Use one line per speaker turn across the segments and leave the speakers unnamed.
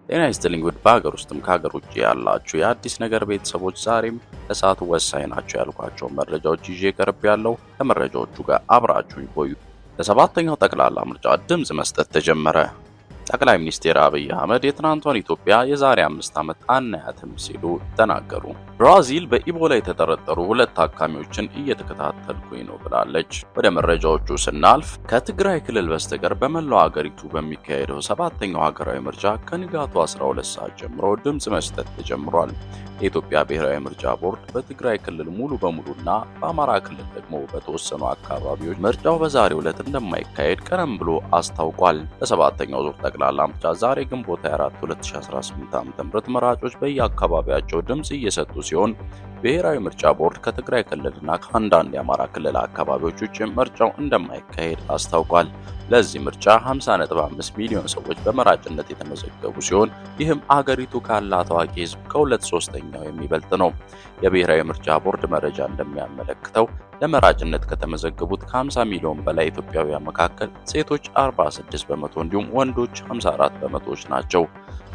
ጤና ይስጥልኝ ውድ በሀገር ውስጥም ከሀገር ውጭ ያላችሁ የአዲስ ነገር ቤተሰቦች፣ ዛሬም ለሰዓቱ ወሳኝ ናቸው ያልኳቸው መረጃዎች ይዤ ቀርቤያለሁ። ከመረጃዎቹ ጋር አብራችሁኝ ቆዩ። ለሰባተኛው ጠቅላላ ምርጫ ድምፅ መስጠት ተጀመረ። ጠቅላይ ሚኒስትር አብይ አህመድ የትናንቷን ኢትዮጵያ የዛሬ 5 ዓመት አናያትም ሲሉ ተናገሩ። ብራዚል በኢቦላ የተጠረጠሩ ሁለት ታካሚዎችን እየተከታተልኩኝ ነው ብላለች። ወደ መረጃዎቹ ስናልፍ፣ ከትግራይ ክልል በስተቀር በመላው አገሪቱ በሚካሄደው ሰባተኛው ሀገራዊ ምርጫ ከንጋቱ 12 ሰዓት ጀምሮ ድምፅ መስጠት ተጀምሯል። የኢትዮጵያ ብሔራዊ ምርጫ ቦርድ በትግራይ ክልል ሙሉ በሙሉና በአማራ ክልል ደግሞ በተወሰኑ አካባቢዎች ምርጫው በዛሬው ዕለት እንደማይካሄድ ቀደም ብሎ አስታውቋል። ለሰባተኛው ዙር ጠቅላላ ምርጫ ዛሬ ግንቦት 24 2018 ዓ.ም መራጮች በየአካባቢያቸው ድምፅ እየሰጡ ሲሆን፣ ብሔራዊ ምርጫ ቦርድ ከትግራይ ክልልና ከአንዳንድ የአማራ ክልል አካባቢዎች ውጭ ምርጫው እንደማይካሄድ አስታውቋል። ለዚህ ምርጫ 50.5 ሚሊዮን ሰዎች በመራጭነት የተመዘገቡ ሲሆን፣ ይህም አገሪቱ ካላት አዋቂ ሕዝብ ከሁለት ሶስተኛው የሚበልጥ ነው። የብሔራዊ ምርጫ ቦርድ መረጃ እንደሚያመለክተው ለመራጭነት ከተመዘገቡት ከ50 ሚሊዮን በላይ ኢትዮጵያውያን መካከል ሴቶች 46% እንዲሁም ወንዶች 54 በመቶዎች ናቸው።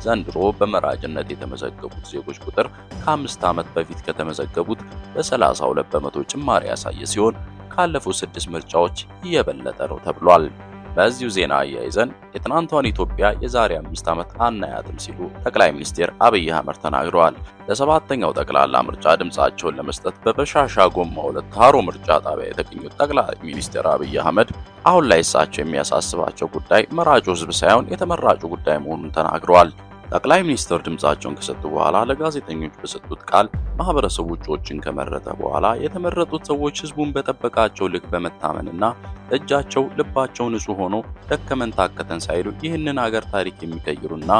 ዘንድሮ በመራጭነት የተመዘገቡት ዜጎች ቁጥር ከ5 ዓመት በፊት ከተመዘገቡት በ32% ጭማሪ ያሳየ ሲሆን፣ ካለፉት ስድስት ምርጫዎች እየበለጠ ነው ተብሏል። በዚሁ ዜና አያይዘን የትናንቷን ኢትዮጵያ የዛሬ 5 ዓመት አናያትም ሲሉ ጠቅላይ ሚኒስትር አብይ አህመድ ተናግረዋል። ለሰባተኛው ጠቅላላ ምርጫ ድምጻቸውን ለመስጠት በበሻሻ ጎማ 2 ሃሮ ምርጫ ጣቢያ የተገኙት ጠቅላይ ሚኒስትር አብይ አህመድ አሁን ላይ እሳቸው የሚያሳስባቸው ጉዳይ መራጩ ሕዝብ ሳይሆን የተመራጩ ጉዳይ መሆኑን ተናግረዋል። ጠቅላይ ሚኒስትር ድምጻቸውን ከሰጡ በኋላ ለጋዜጠኞች በሰጡት ቃል፣ ማህበረሰቡ እጩዎችን ከመረጠ በኋላ የተመረጡት ሰዎች ህዝቡን በጠበቃቸው ልክ በመታመንና እጃቸው ልባቸው ንጹህ ሆኖ ደከመን ታከተን ሳይሉ ይህንን አገር ታሪክ የሚቀይሩና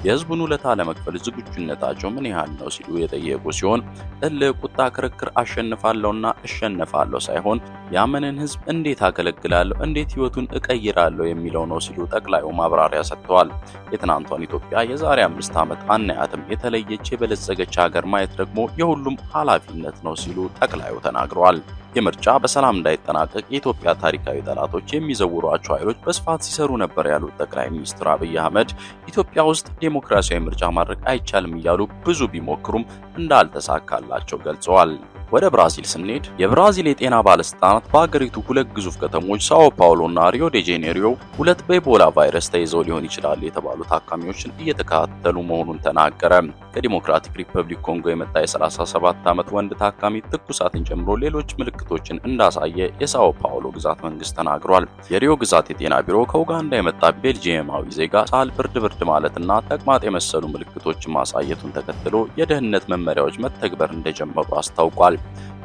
የህዝቡን ውለታ ለመክፈል ዝግጁነታቸው ምን ያህል ነው ሲሉ የጠየቁ ሲሆን፣ እልህ፣ ቁጣ፣ ክርክር፣ አሸንፋለሁና እሸነፋለሁ ሳይሆን ያመንን ህዝብ እንዴት አገለግላለሁ፣ እንዴት ህይወቱን እቀይራለሁ የሚለው ነው ሲሉ ጠቅላዩ ማብራሪያ ሰጥተዋል። የትናንቷን ኢትዮጵያ የዛሬ 5 ዓመት አናያትም፣ የተለየች የበለጸገች ሀገር ማየት ደግሞ የሁሉም ኃላፊነት ነው ሲሉ ጠቅላዩ ተናግረዋል። የምርጫ በሰላም እንዳይጠናቀቅ የኢትዮጵያ ታሪካዊ ጠላቶች የሚዘውሯቸው ኃይሎች በስፋት ሲሰሩ ነበር ያሉት ጠቅላይ ሚኒስትር አብይ አህመድ፣ ኢትዮጵያ ውስጥ ዴሞክራሲያዊ ምርጫ ማድረግ አይቻልም እያሉ ብዙ ቢሞክሩም እንዳልተሳካላቸው ገልጸዋል። ወደ ብራዚል ስንሄድ፣ የብራዚል የጤና ባለስልጣናት በአገሪቱ ሁለት ግዙፍ ከተሞች ሳኦ ፓውሎ እና ሪዮ ዴ ጄኔሪዮ ሁለት በኢቦላ ቫይረስ ተይዘው ሊሆን ይችላል የተባሉ ታካሚዎችን እየተከታተሉ መሆኑን ተናገረ። ከዲሞክራቲክ ሪፐብሊክ ኮንጎ የመጣ የ37 ዓመት ወንድ ታካሚ ትኩሳትን ጨምሮ ሌሎች ምልክቶችን እንዳሳየ የሳኦ ፓውሎ ግዛት መንግስት ተናግሯል። የሪዮ ግዛት የጤና ቢሮ ከኡጋንዳ የመጣ ቤልጂየማዊ ዜጋ ሳል፣ ብርድ ብርድ ማለትና ተቅማጥ የመሰሉ ምልክቶችን ማሳየቱን ተከትሎ የደህንነት መመሪያዎች መተግበር እንደጀመሩ አስታውቋል።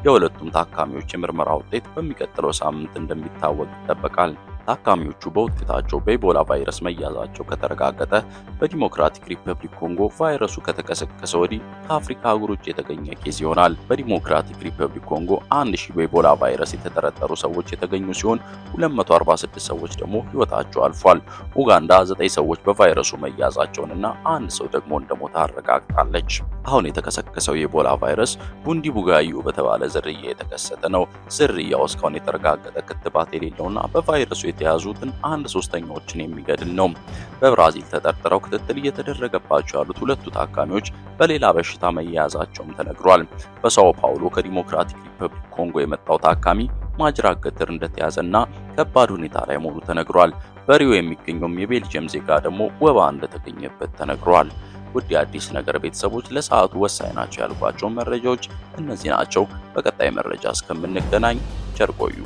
የሁለቱም ታካሚዎች የምርመራ ውጤት በሚቀጥለው ሳምንት እንደሚታወቅ ይጠበቃል። ታካሚዎቹ በውጤታቸው በኢቦላ ቫይረስ መያዛቸው ከተረጋገጠ በዲሞክራቲክ ሪፐብሊክ ኮንጎ ቫይረሱ ከተቀሰቀሰ ወዲህ ከአፍሪካ አህጉር ውጭ የተገኘ case ይሆናል። በዲሞክራቲክ ሪፐብሊክ ኮንጎ 1000 በኢቦላ ቫይረስ የተጠረጠሩ ሰዎች የተገኙ ሲሆን፣ 246 ሰዎች ደግሞ ህይወታቸው አልፏል። ኡጋንዳ 9 ሰዎች በቫይረሱ መያዛቸውንና አንድ ሰው ደግሞ እንደሞተ አረጋግጣለች። አሁን የተቀሰቀሰው የኢቦላ ቫይረስ ቡንዲቡጋዩ በተባለ ዝርያ የተከሰተ ነው። ዝርያው እስካሁን የተረጋገጠ ክትባት የሌለውና በቫይረሱ የተያዙትን አንድ ሶስተኛዎችን የሚገድል ነው። በብራዚል ተጠርጥረው ክትትል እየተደረገባቸው ያሉት ሁለቱ ታካሚዎች በሌላ በሽታ መያዛቸውም ተነግሯል። በሳኦ ፓውሎ ከዲሞክራቲክ ሪፐብሊክ ኮንጎ የመጣው ታካሚ ማጅራት ገትር እንደተያዘና ከባድ ሁኔታ ላይ መሆኑ ተነግሯል። በሪዮ የሚገኘውም የቤልጅየም ዜጋ ደግሞ ወባ እንደተገኘበት ተነግሯል። ውድ የአዲስ ነገር ቤተሰቦች፣ ለሰዓቱ ወሳኝ ናቸው ያልኳቸው መረጃዎች እነዚህ ናቸው። በቀጣይ መረጃ እስከምንገናኝ ቸር ቆዩ።